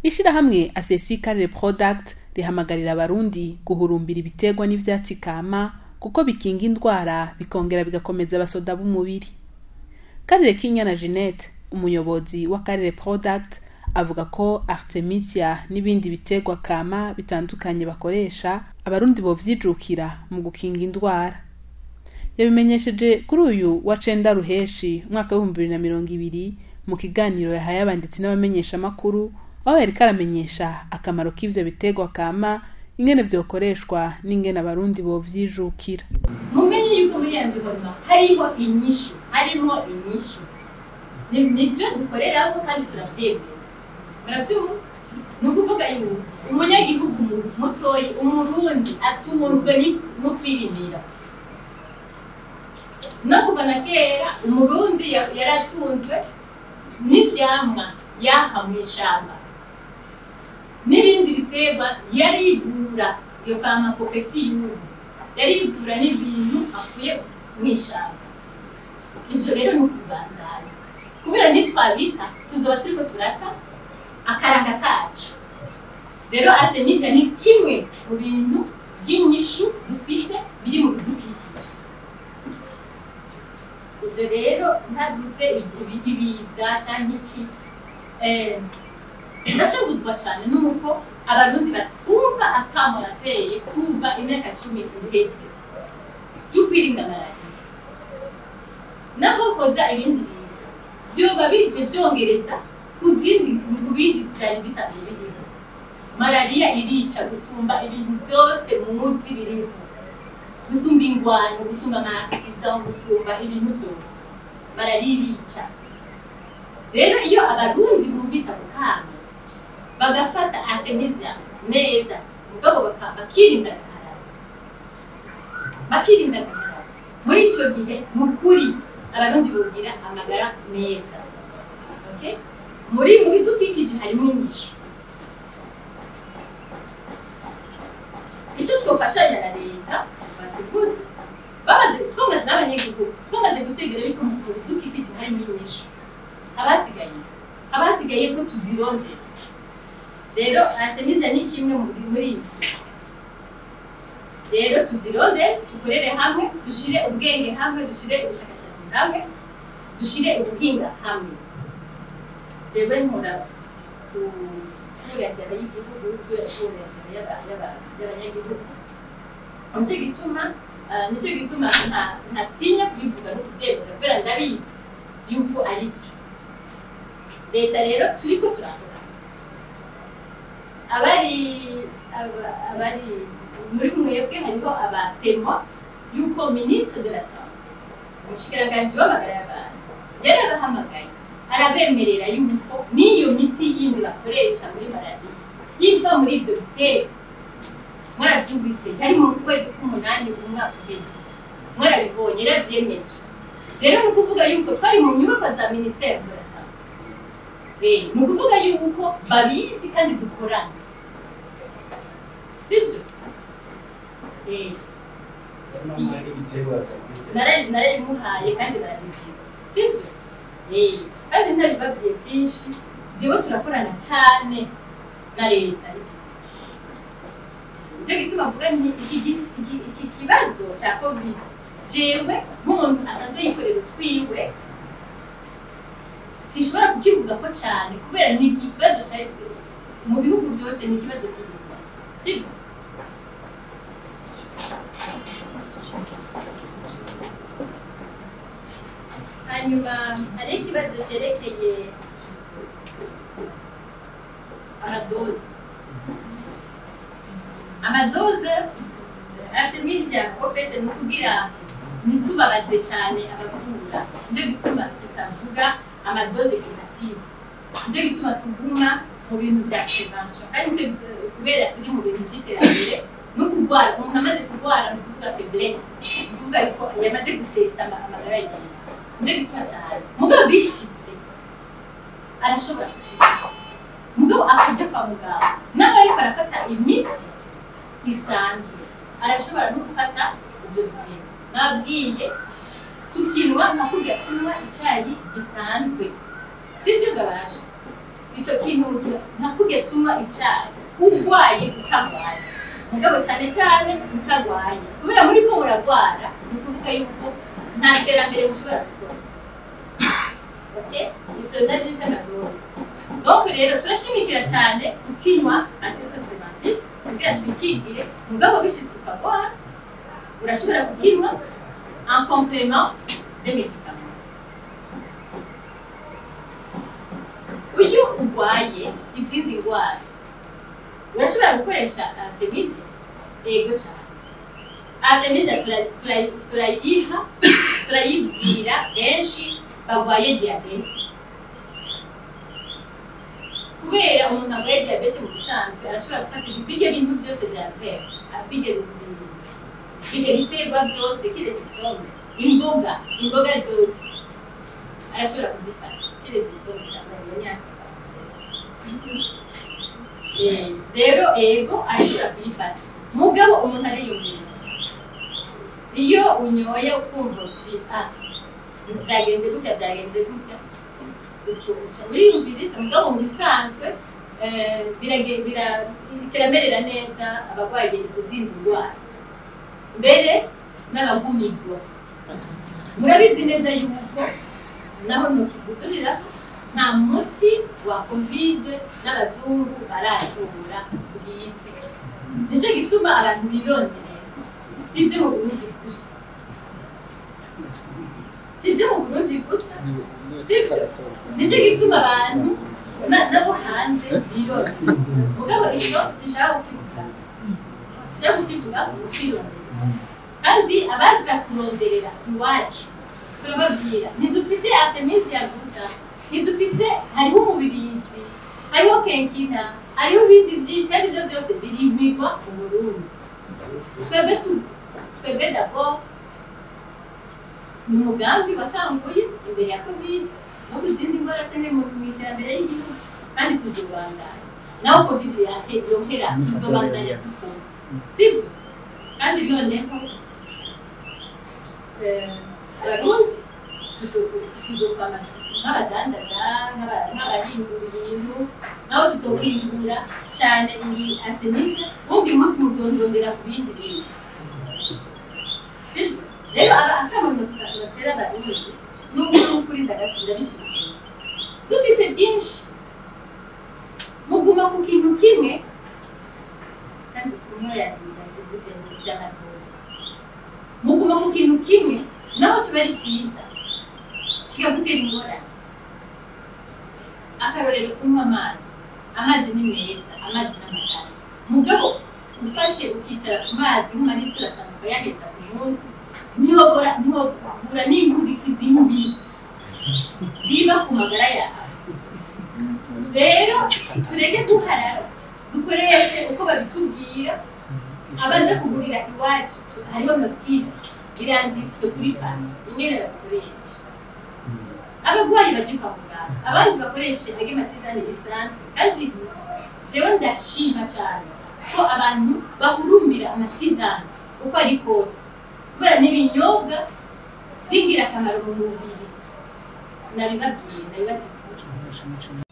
Ishirahamwe Asesi Karire Product rihamagarira abarundi guhurumbira ibiterwa n'ivyatsi kama kuko bikinga indwara bikongera bigakomeza abasoda b'umubiri. Karire Kinyana Jeanette, umuyobozi wa Karire Product, avuga ko artemisia n'ibindi biterwa kama bitandukanye bakoresha abarundi bovyijukira mu gukinga indwara. Yabimenyesheje kuri uyu wa 9 Ruheshi umwaka w'2020 mu kiganiro yahaye abanditsi n'abamenyeshamakuru, aho yariko aramenyesha akamaro k'ivyo biterwa kama, ingene vyokoreshwa n'ingene abarundi bovyijukira. Mumenye yuko muri environnement hariho inyishu, harimo inyishu. Nibyo dukoreramo kandi turavyemeza. Muravyumva? Ni ukuvuga yuko umunyagihugu mutoyi, umurundi atunzwe no kwirimira. No kuva na kera umurundi yaratunzwe n'ivyamwa yaha mw'ishamba n'ibindi biterwa, yarivura iyo pharmacopée y'ubu, yarivura n'ibintu akuye mw'ishamba. Ivyo rero ni ukubandanya, kubera nitwabita tuzoba turiko turata akaranga kacu. Rero artemisia ni kimwe mu bintu by'inyishu dufise biri mu bidukikije. Ibyo rero ntavuze ibiza canke iki, ndashavuzwa cane nuko abarundi batumva akamo nateye kuva imyaka 10 iheze byo kwirinda malariya. Naho hoza ibindi biza vyoba bije vyongereza ku zindi, ku bindi vyari bisanzwe biriho. Malariya irica gusumba ibintu byose muzi biriho, gusumba ingwano, gusumba ama accident, gusumba ibintu byose. Malariya irica. Rero iyo abarundi bumvise ako kamo bagafata artemisia neza, mugabo bakirinda agahararo, bakirinda agahararo, muri ico gihe mu kuri abarundi bogira amagara meza. Okay? Muri mu bidukikije harimo inyishu. Icyo twofashanya na leta batuvuze, bamaze twamaze n'abanyagihugu twamaze gutegera yuko mu bidukikije harimo inyishu, abasigaye ko tuzirondera. Rero artemisia ni kimwe muri ivyo. Rero tuzirondere, dukorere hamwe, dushire ubwenge hamwe, dushire ubushakashatsi hamwe, dushire ubuhinga hamwe. Jewe nkora ku iterambere y'igihugu, ku iterambere y'abanyagihugu. Nicyo gituma ntatinya kubivuga no kubyemeza, kubera ndabizi yuko ari byo. Leta rero turiko turakora. Abari muri mwebwe hariho abatemwa yuko ministre de la santé, umushikiranganji w'amagara y'abantu, yarabahamagaye arabemerera yuko n'iyo miti yindi bakoresha muri malariya iva muri ibyo biterwa. Mwarabyumvise, yari mu kwezi k'umunani umwaka uheze, mwarabibonye, yaravyemeje. Rero ni ukuvuga yuko twari mu nyubakwa za ministère de la santé. Ni ukuvuga yuko babizi kandi dukorana, sibyo? Narabimuhaye kandi barabibwira, sibyo? Kandi ntabibabwiye byinshi, jewe turakorana cane na leta. Nicyo gituma mvuga nti iki kibazo ca covid, jewe nk'umuntu asanzwe yikorera utwiwe sinshobora kukivuga ko cane, kubera ni ikibazo ca mu bihugu byose, ni ikibazo cy'igihugu, sibyo? Hanyuma hari ikibazo cyerekeye amadoze. Amadoze artemisia au fait ni ukugira ntitubabaze cyane abavura. Nicyo gituma tutavuga amadoze curative, nicyo gituma tuguma mu bintu bya prevention, kandi nicyo kubera turi mu bintu by'iterambere no kurwara. Umuntu amaze kurwara ni ukuvuga faiblesse, ni ukuvuga yuko yamaze gusesa amagara yiwe. Nicyo gituma cyane mugabo bishitse arashobora gucika, mugabo akajya kwa muganga nawe ariko arafata imiti isanzwe, arashobora no gufata ibyo biterwa. Nabwiye tukinwa, nakubwiye kunywa icyayi gisanzwe, sibyo gabasha Ico kintu ntakujya tunywa icayi urwaye utagwaye, mugabo cyane cyane utagwaye, kubera muri ko muragwara ni ukuvuga yuko nta terambere mushobora gukora. Okay, ibyo nabyo cyane rwose. Donc rero turashimikira cyane ukinywa antidot préventif kugira twikingire, mugabo bishitse ukagwara urashobora kukinywa en complément des médicaments. Uyu urwaye izindi ndwara urashobora gukoresha artemisia? Ego cyane. Artemisia turayiha, turayibwira benshi barwaye diyabete, kubera umuntu arwaye diyabete mu bisanzwe arashobora gufata bijya bintu byose bya fer, bijya biterwa byose kiretse isombe, imboga zose arashobora kuzifata kiretse isombe. Rero ego arashobora kuyifata, mugabo umuntu ariyumviriza. Iyo unyoye ukumva uti byagenze gutya byagenze gutya, uca uriyumviriza. Mugabo mu bisanzwe biramerera neza abarwaye izo zindi ndwara, mbere n'abagumigwa. Murabizi neza yuko naho nokigudurira nta muti wa covid n'abazungu baratora bwite. Nicyo gituma abantu bironderera, si ibyo mu Burundi gusa, si ibyo mu Burundi gusa, sibyo? Nicyo gituma abantu nabo hanze bironderera. Mugabo icyo sinshaka kukivuga, sinshaka kukivuga ni ukwirondera. Kandi abaza kuronderera iwacu turababwira ntidufise artemisia gusa, ntidufise, hariho umubirizi, hariho kenkina, hariho ibindi byinshi, kandi ibyo byose birimigwa mu Burundi. Twebwe d'abord ni umugambi watanguye imbere ya covid no ku zindi ndwara cyangwa mu iterambere ry'igihugu, kandi tuzobandanya naho covid yohera tuzobandanya dukora, sibyo? Kandi noneho abarundi tuzokwama nk'abadandaza, nk'abahingura ibintu, naho tutokwihingura cyane iyi artemisia, ubundi munsi mutondondera ku bindi bintu, sibyo? Rero akamuntu notera abarundi nubwo n'ukuri ndagasubira bisubiyemo, dufise byinshi muguma ku kintu kimwe, kandi umwe yakivuze ngo by'amadoza, muguma ku kintu kimwe naho kiba ari cyiza kikagutera ingorane. Akarorero kunywa amazi, amazi ni meza, amazi n'amagara, mugabo ufashe ukicara ku mazi nk'amaritiro atanu ukayaheza ku munsi, ntihobora ntihobura n'inkurikizi mbi ziba ku magara yawe. Rero tureke duharara, dukoreshe uko babitubwira. Abaza kugurira iwacu hariho notisi iranditswe kuri pano ingene bakoresha. Abarwayi baje kwa muganga, abandi bakoreshe age matizane bisanzwe. Kandi jewe ndashima cyane ko abantu bahurumbira amatizane uko ari kose, kubera n'ibinyobwa by'ingirakamaro mu mubiri. Nabibabwiye, nabibasigura.